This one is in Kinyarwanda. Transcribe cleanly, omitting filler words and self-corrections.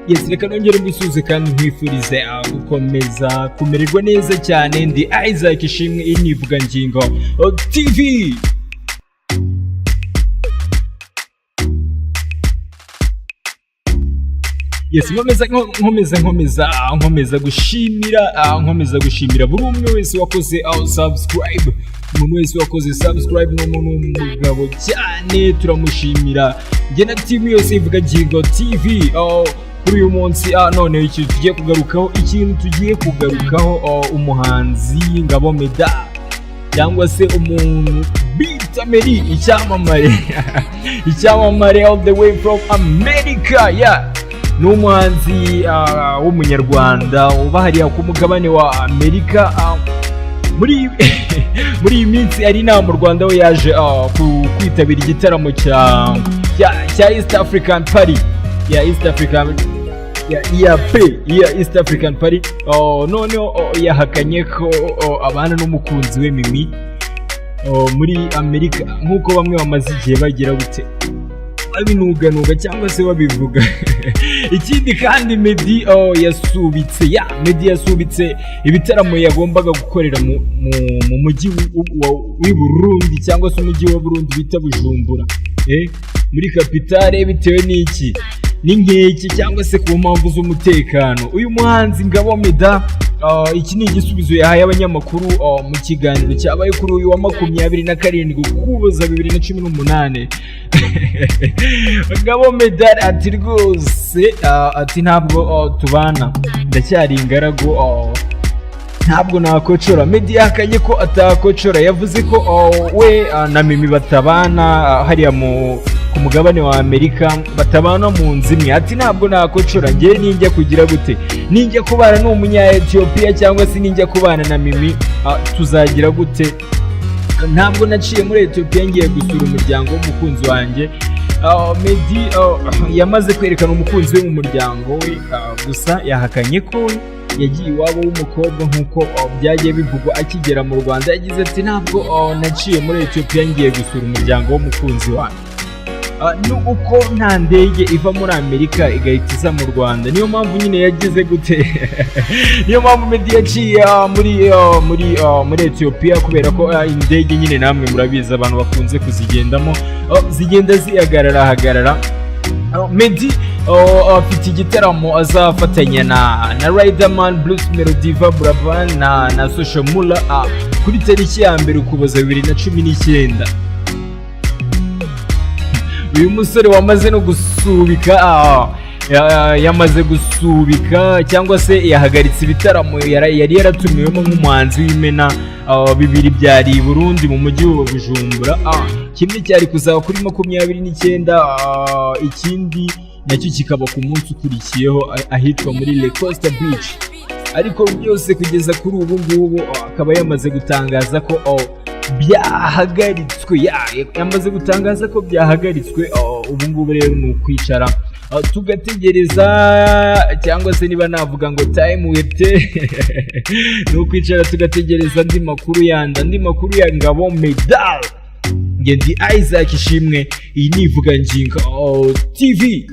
Yes, reka nongere mbisuhuze kandi nkwifurize gukomeza kumererwa neza cyane. Ndi Isaac Ishimwe, iyi ni Ivugangingo TV. Yes, nkomeza nkomeza nkomeza nkomeza gushimira, nkomeza gushimira buri umwe wese wakoze subscribe. Umuntu wese wakoze subscribe ni umuntu w'umugabo cyane, turamushimira njye na team yose Ivugangingo TV. Oh, kuri uyu munsi none ikintu tugiye kugarukaho, umuhanzi Ngabo Medard cyangwa se umuntu bita Meddy, icyamamare, icyamamare all the way from America. Yeah, ni umuhanzi w'umunyarwanda uba hariya ku mugabane wa Amerika. Muri iyi minsi ari inaha mu Rwanda, we yaje kwitabira igitaramo cya East African Party ya East African ya EAP, ya East African Party. Oh, noneho yahakanye ko abana n'umukunzi we Mimi muri Amerika, nk'uko bamwe bamaze igihe bagira gute, babinuganuga cyangwa se babivuga. Ikindi kandi, Meddy yasubitse, ya Meddy yasubitse ibitaramo yagombaga gukorera mu mujyi w'i Burundi cyangwa se umujyi wa Burundi bita Bujumbura, muri kapitale, bitewe n'iki? N'inkeke cyangwa se ku mpamvu z'umutekano. Uyu muhanzi Ngabo Medard, iki ni igisubizo yahaye abanyamakuru mu kiganiro cyabaye kuri uyu wa 27 Ukuboza 2018. Ngabo Medard ati rwose, ati ntabwo tubana, ndacyari ingaragu, ntabwo nakocora. Meddy yahakanye ko atakocora, yavuze ko we na Mimi batabana hariya ku mugabane wa Amerika, batabana mu nzu imwe. Ati ntabwo nakocora, njye ninjya kugira gute, ninjya kubana n'umunya Ethiopia cyangwa se ninjya kubana na Mimi, tuzagira gute? Ntabwo naciye muri Ethiopia ngiye gusura umuryango w'umukunzi wanjye. Meddy yamaze kwerekana umukunzi we mu muryango we, gusa yahakanye ko yagiye iwabo w'umukobwa nk'uko byagiye bivugwa akigera mu Rwanda. Yagize ati ntabwo naciye muri Ethiopia ngiye gusura umuryango w'umukunzi wanjye. Ni uko nta ndege iva muri Amerika igahita iza mu Rwanda, niyo mpamvu nyine yagize gute, niyo mpamvu Meddy yaciye muri Ethiopia, kubera ko indege nyine namwe murabizi, abantu bakunze kuzigendamo, zigenda zihagarara hagarara. Meddy afite igitaramo azafatanya na Riderman, Bruce Melody, Buravan na Social Mula kuri tariki ya 1 Ukuboza 2019. Uyu musore wamaze no gusubika, yamaze gusubika cyangwa se yahagaritse ibitaramo yari yaratumiwemo nk'umuhanzi w'imena. Bibiri byari i Burundi mu mujyi wa Bujumbura. Kimwe cyari kuzaba kuri 29, ikindi nacyo kikaba ku munsi ukurikiyeho ahitwa muri Le Costa Beach. Ariko byose kugeza kuri ubu ngubu akaba yamaze gutangaza ko byahagaritswe. Yamaze gutangaza ko byahagaritswe. Ubu ngubu rero ni ukwicara tugategereza, cyangwa se niba navuga ngo time will tell, ni ukwicara tugategereza andi makuru yandi, andi makuru ya Ngabo Medard. Nge ndi Isaac Ishimwe, iyi ni Ivugangingo TV.